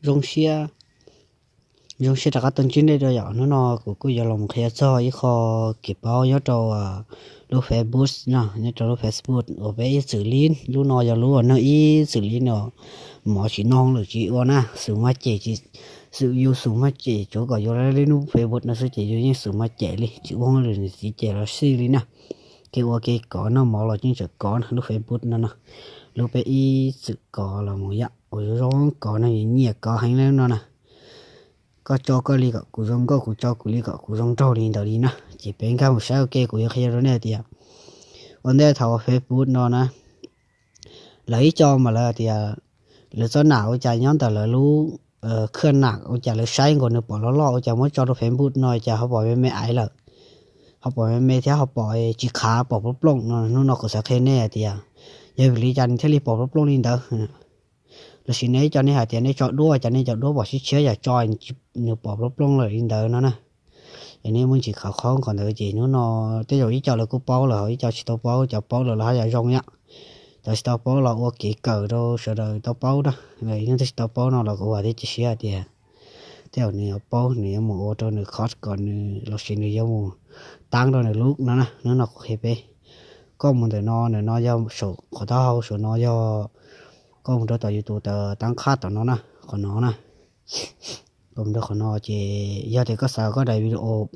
zoo siab, zoo siab rov qab tau ntsib nej dua yom. Hnub no kuv kuj yuav los qhia txog ib qho kev paub nyob rau lub Facebook no, nyob rau lub Facebook uas peb ib txwm li, lub no yog lub uas nws ib txwm li no, mov tsis noj lwm tsis ua na, xus maj cem, xus yus xus maj cem tsuav kom yuav li lub Facebook no xwb ces yus yeej xus maj cem li, tsis ua lwm niam txiv cem los xij li na. Kev ua kev kov noj mov los yeej tseem kov na, lub Facebook no no, lub peb ib txwm kov los mus yam uas zoo zoo kov no, nyiam kov heev li no na. Koj tso koj li kom kuv zoo nkauj, kuv tso kuv li kom kuv zoo nraug li ntawd li na. Ces peb nkag mus saib ua ke, kuv yuav qhia rau nej tias ua ntej thaum Facebook no na, lawv ib co mas lawv tias lawv txoj nam ua cas nyob ntawm lawv lub khaj nam ua cas lawv saib nkaus nws pom loj loj, ua cas muab tso rau Facebook no cas ho pom me me aiv lawm, ho pom me me thiab ho pom tsis khav, pom plooj plooj no. Hnub no kuv xav qhia nej hais tias yog vim li cas nws thiaj li pom plooj plooj li ntawd. Los sis nej ib co nej hais tias nej tso duab cas nej cov duab pom tshiab tshiab, yam tso nws pom plooj plooj lawm li ntawd no na. Es nej muaj ntsis khawv khaub qhov ntawd ces hnub no tej zaum ib co lawv kuj paub lawm, ho ib co tsis tau paub, cov paub lawm los haj yam zoo yom. Cov tsis tau paub los ua kev kawm rau sawv daws tau paub na. Leej twg tsis tau paub no los kuv vam thiab cia siab hais tias tej zaum nws yuav paub, nws yuav mus ua rau nws khob kom nws los sis nws yuav mus taab rau nws lub no na. Hnub no kuv qhia peb, koj mus ntawm no, ntawm no yog saum qhov taub hau, saum no yog koj mus rau tom YouTube tawm taab khaj tom no na, qhov no na. Koj mus rau qhov no ces yog tias koj xav koj daim video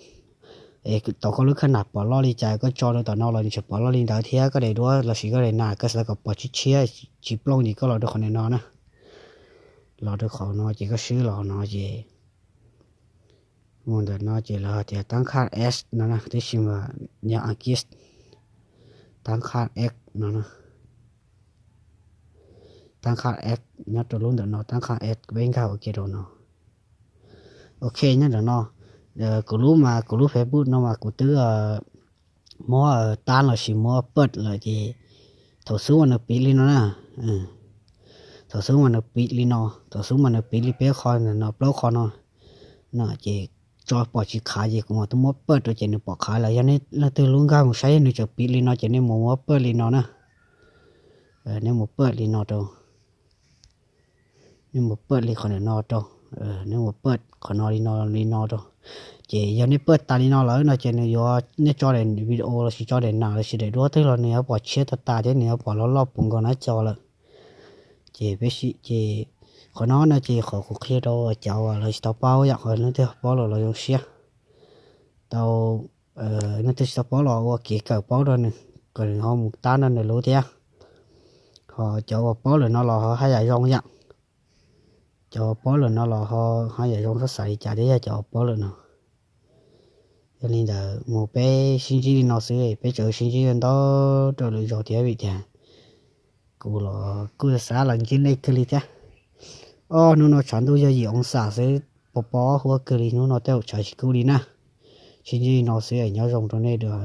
es tau koj lub khaj nam pom loj li cas koj tso rau tom no los nws tseem pom loj li ntawd thiab, koj daim duab los sis koj daim nam koj xav kom pom tshiab tshiab tsis plooj ces koj los rau qhov no na. Los rau qhov no ces koj swb los no ces mus ntawm no ces lawv hais tias taab khaj S no na, tab sis mas nyob Askiv, taab khaj S no na. Taab khaj S nyob rau lub ntawm no, taab khaj S peb nkag ua ke rau no. Ok, nyob ntawm no, kuv lub mas kuv lub Facebook no mas kuv twb muab taab los sis muab pawj lawm ces thaum xub mas nws piv li no na. Thaum xub mas nws piv li no, thaum xub mas nws piv li peb qho ntawm no, plaub qho no, no ces tso pom tsis khav ces kuv mam twb muab pawj rau ces nws pom khav lawm. Yog nej leej twg lub nkag mus saib nws tseem piv li no ces nej mus muab pawj li no na. Nej mus pawj li no rau, nej mus pawj li qhov ntawm no rau, nej mus pawj qhov no li no li no rau. Ces yog nej pawj tas li no lawm no ces nws yuav, nej tso daim video los sis tso daim nam los sis daim duab twg los nws yuav pom tshiab tag tas thiab nws yuav pom loj loj puv nkaus nab co lawm. Ces peb sim ces qhov no no ces qhov kuv qhia rau cov uas lawv tsis tau paub yom, qhov leej twg paub lawm los zoo siab. Tau, leej twg tsis tau paub los ua kev kawm paub rau nws, kom nws ho mus tab rau nws lub thiab. Ho cov uas paub lawm no los ho haj yam zoo yom. Cov uas paub lawm no los ho haj yam zoo txhob xav li cas thiab, yog cov uas paub lawm no. Yog li ntawd mus peb sib ntsib li no xwb, peb tseem sib ntsib ntau rau lwm zaus thiab vim tias kuv los kuj xav los ntsib nej kawg li thiab. Ob hnub no tshav ntuj yog yim oo xam xwb, pos pos huab kawg li, hnub no tej zaum tshav tsis kub li na. Sib ntsib li no xwb, nyob zoo rau nej dua.